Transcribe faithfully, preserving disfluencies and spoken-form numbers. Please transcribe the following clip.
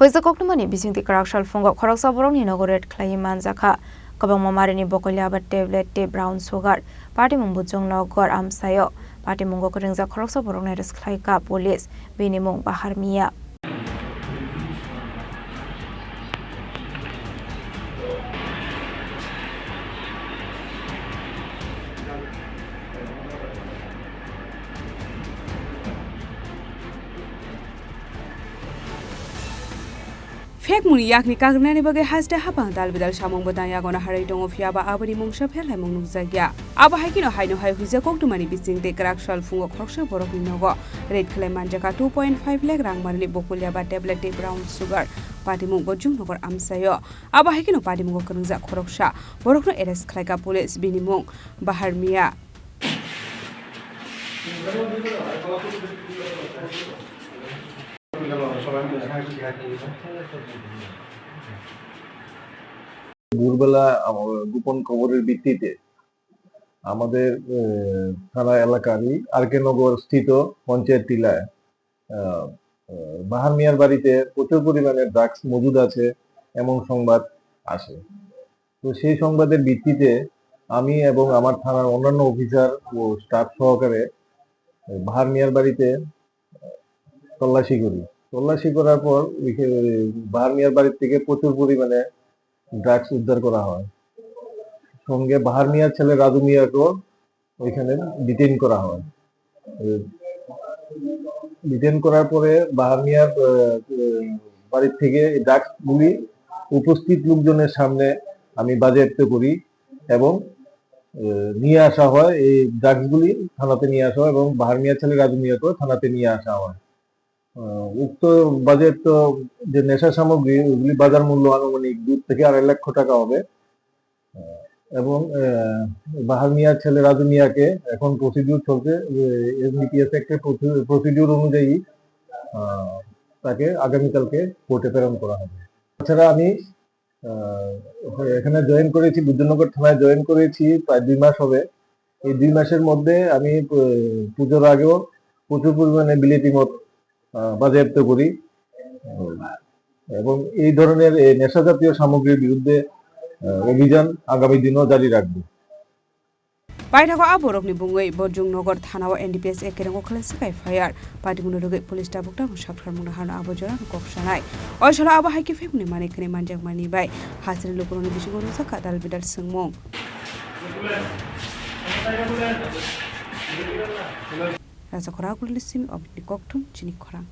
Puisa koktwmani bisingtwi kwrak salphungo khoroksa borokni nogo raid khlaiwi manjakha. Kwbangma marini bokolya aba tablet tei brown sugar. Patimung Bujung Nogor amsaio. Patimungo kwrwngjak khoroksa borokno arrest khlaikha police. Bini mung Bahar Mia. Phekmungni yakni kagrwnani bagwi haste hapang dal bidal samung bwtang yagono harwi tongo, phiya ba aboni mungsa pherlaimung nukjakya. Abo hai kheno haino hai huijak koktwmani bisingtwi kwrak salphungo khoroksa borokni nogo raid khlai manjakha two point five lakh rang manwi bokolya ba tablet tei brown sugar. Patimung Bujung Nogor amsaio. Abo hai kheno patimungo kwrwngjak khoroksa borokno arrest khlaikha police, bini mung Bahar Mia. ভোরবেলা আম-, গোপন খবরের ভিত্তিতে আমাদের, এ, থানা এলাকারই আর কে নগর স্থিত পঞ্চায়েত টিলায়, আ, আ, বাহার মিয়ার বাড়িতে প্রচুর পরিমাণে ড্রাগস মজুদ আছে এমন সংবাদ আসে। তো সেই সংবাদের ভিত্তিতে আমি এবং আমার থানার অন্যান্য অফিসার ও স্টাফ সহকারে বাহার মিয়ার বাড়িতে তল্লাশি করি। তল্লাশি করার পর ওইখানে বাহার মিয়ার বাড়ি থেকে প্রচুর পরিমাণে ড্রাগস উদ্ধার করা হয়। সঙ্গে বাহার মিয়ার ছেলে রাজু মিয়াকেও ওইখানে ডিটেইন করা হয়। এ, ডিটেইন করার পরে বাহার মিয়ার, এ, এ, বাড়ি থেকে এই ড্রাগসগুলি উপস্থিত লোকজনের সামনে আমি বাজেয়াপ্ত করি এবং, এ, নিয়ে আসা হয়। এই ড্রাগসগুলি থানাতে নিয়ে আসা হয় এবং বাহার মিয়ার ছেলে রাজু মিয়াকেও থানাতে নিয়ে আসা হয়। আহ, উক্ত বাজেয়াপ্ত যে নেশা সামগ্রী, ওগুলি বাজার মূল্য আনুমানিক দুই থেকে আড়াই লক্ষ টাকা হবে। আহ, এবং, আহ, বাহার মিয়ার ছেলে রাজু মিয়াকে এখন প্রসিডিউর চলছে, এনডিপিএস অ্যাক্টের প্রসি-, প্রসিডিউর অনুযায়ী, আহ, তাকে আগামীকালকে কোর্টে প্রেরণ করা হবে। তাছাড়া আমি আহ, এখানে জয়েন করেছি, বুদ্ধনগর থানায় জয়েন করেছি প্রায় দুই মাস হবে। এই দুই মাসের মধ্যে আমি, আহ, পুজোর আগেও প্রচুর পরিমাণে বিলেতি মদ, আহ, বাজেয়াপ্ত করি। এবং এই ধরনের এই নেশা জাতীয় সামগ্রীর বিরুদ্ধে, আহ, অভিযান আগামী দিনও জারি রাখবো। Paithago a borokni bungwi Bojong Nogor thanao N D P S A kerengo khwlaisik F I R. Patimungno rwgwi police tabuk tabuk sakharmungno hano abo jorano kok sanai. Oi salo abo hai khe phekmani manwi khwnwi manjakmani bai hasini lukurokni bisingo rwjak kha dal bidal swngmung. Raja Khorang Agulini simi oboni kokthum chini khorang.